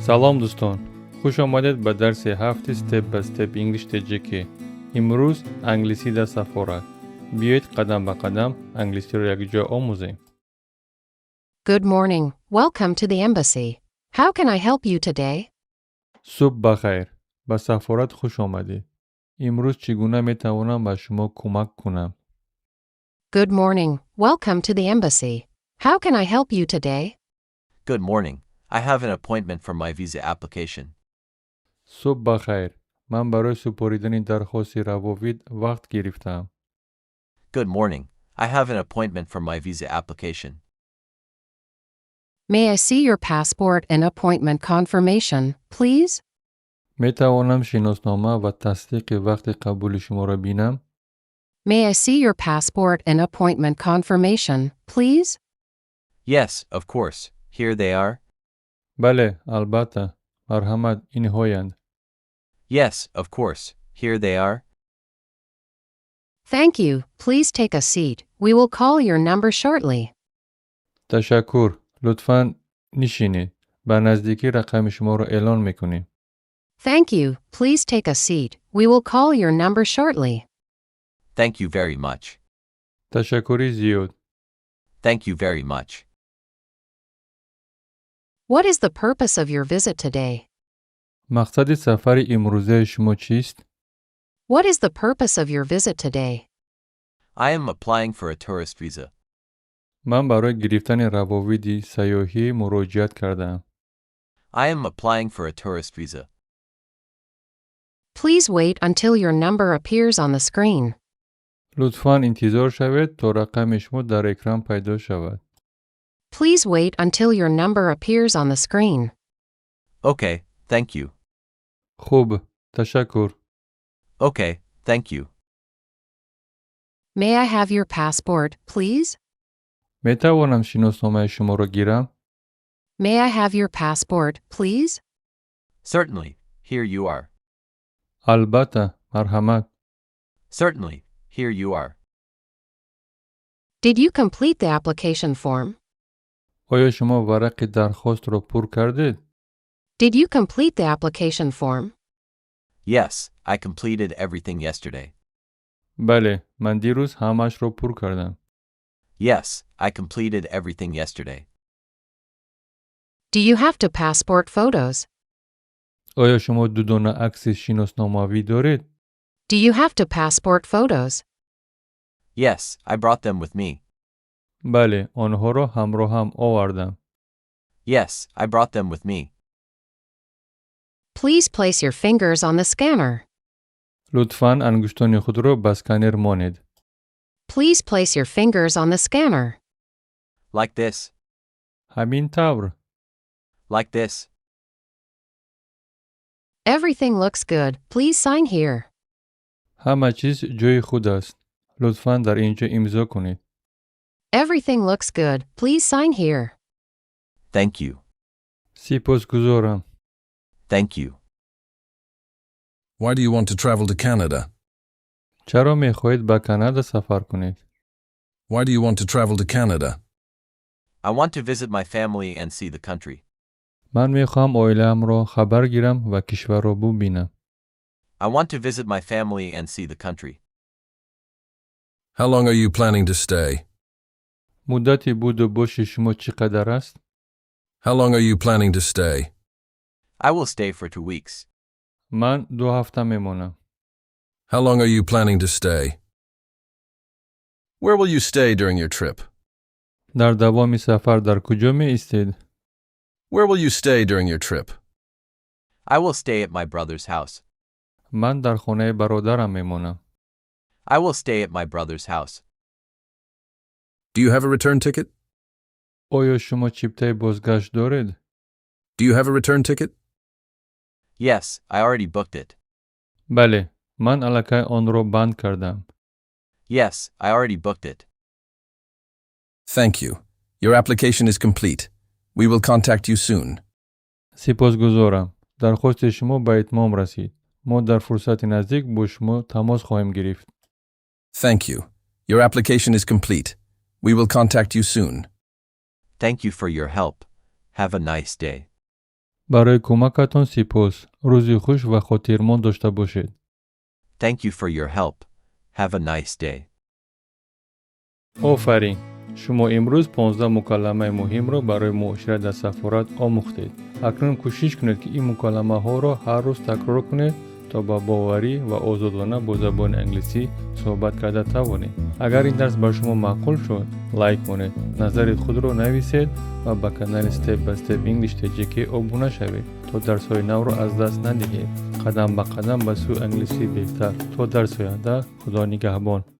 Салом, дӯстон, хуш омадед ба дарси ҳафти Step by Step English TJK. Имрӯз англисӣ дар сафорат. Биёед, қадам ба қадам англисиро якҷо омӯзем. Good morning. Welcome to the embassy. How can I help you today? Субҳ ба хайр, ба сафорат хуш омадед. Имрӯз чӣ гуна метавонам ба шумо кӯмак кунам? Good morning. Welcome to the embassy. How can I help you today? Good morning. I have an appointment for my visa application. Субҳ ба хайр, ман барои супоридани дархости раводид вақт гирифтаам. Good morning. I have an appointment for my visa application. May I see your passport and appointment confirmation, please? Метавонам шиноснома ва тасдиқи вақти қабули шуморо бинам? May I see your passport and appointment confirmation, please? Yes, of course. Here they are. Бале, албатта, марҳамат, инҳоянд. Yes, of course. Here they are. Thank you. Please take a seat. We will call your number shortly. Ташаккур, лутфан нишинед, ба наздикӣ рақами шуморо эълон мекунем. Thank you. Please take a seat. We will call your number shortly. Thank you very much. Ташаккури зиёд. Thank you very much. What is the purpose of your visit today? Мақсади сафари имрӯзаи шумо чист? What is the purpose of your visit today? I am applying for a tourist visa. Ман барои гирифтани раводиди сайёҳӣ муроҷиат кардаам. I am applying for a tourist visa. Please wait until your number appears on the screen. Лутфан интизор шавед, то рақами шумо дар экран пайдо шавад. Please wait until your number appears on the screen. Okay, thank you. Хуб, ташаккур. Okay, thank you. May I have your passport, please? Метавонам шиносномаи шуморо гирам? May I have your passport, please? Certainly, here you are. Албатта, марҳамат. Certainly, here you are. Did you complete the application form? Оё шумо варақи дархостро пур кардед? Did you complete the application form? Yes, I completed everything yesterday. Бале, ман дирӯз ҳамаашро пур кардам. Yes, I completed everything yesterday. Do you have two passport photos? Оё шумо ду дона акси шиносномавӣ доред? Do you have two passport photos? Yes, I brought them with me. Бале, онҳоро ҳамроҳам овардам. Yes, I brought them with me. Please place your fingers on the scanner. Лутфан ангуштони худро ба сканер монед. Please place your fingers on the scanner. Like this. Ҳамин тавр. Like this. Everything looks good. Please sign here. Ҳама чиз ҷои худ аст, лутфан дар ин ҷо имзо кунед. Everything looks good. Please sign here. Thank you. Сипосгузорам. Thank you. Why do you want to travel to Canada? Чаро мехоҳед ба Канада сафар кунед? Why do you want to travel to Canada? I want to visit my family and see the country. Ман мехоҳам оилаамро хабар гирам ва кишварро бубинам. I want to visit my family and see the country. How long are you planning to stay? Муддати буду боши шумо чӣ қадар аст? How long are you planning to stay? I will stay for 2 weeks. Ман 2 ҳафта мемонам. How long are you planning to stay? Where will you stay during your trip? Дар давоми сафар дар куҷо меистед? Where will you stay during your trip? I will stay at my brother's house. Ман дар хонаи бародарам мемонам. I will stay at my brother's house. Do you have a return ticket? Оё шумо чиптаи бозгашт доред? Do you have a return ticket? Yes, I already booked it. Бале, ман аллакай онро банд кардам. Yes, I already booked it. Thank you. Your application is complete. We will contact you soon. Сипосгузорам, дархости шумо ба итмом расид, мо дар фурсати наздик бо шумо тамос хоҳем гирифт. Thank you. Your application is complete. We will contact you soon. Thank you for your help. Have a nice day. Барои кӯмакатон сипос. Рӯзи хуш ва хотирмон дошта бошед. Thank you for your help. Have a nice day. Офарин! Шумо имрӯз 15 мукалламаи муҳимро барои муошират дар сафорат омӯхтед. Акнун кӯшиш кунед, ки ин мукалламаҳоро ҳар рӯз такрор кунед, то ба боварӣ ва озодона бо забони англисӣ суҳбат карда тавонед. Агар ин дарс ба шумо маъқул шуд, лайк монед, назари худро нависед ва ба канали Step by Step English TJK обуна шавед, то дарсҳои навро аз даст надиҳед. Қадам ба қадам ба сӯи англисии беҳтар. То дарси оянда, Худо нигаҳбон.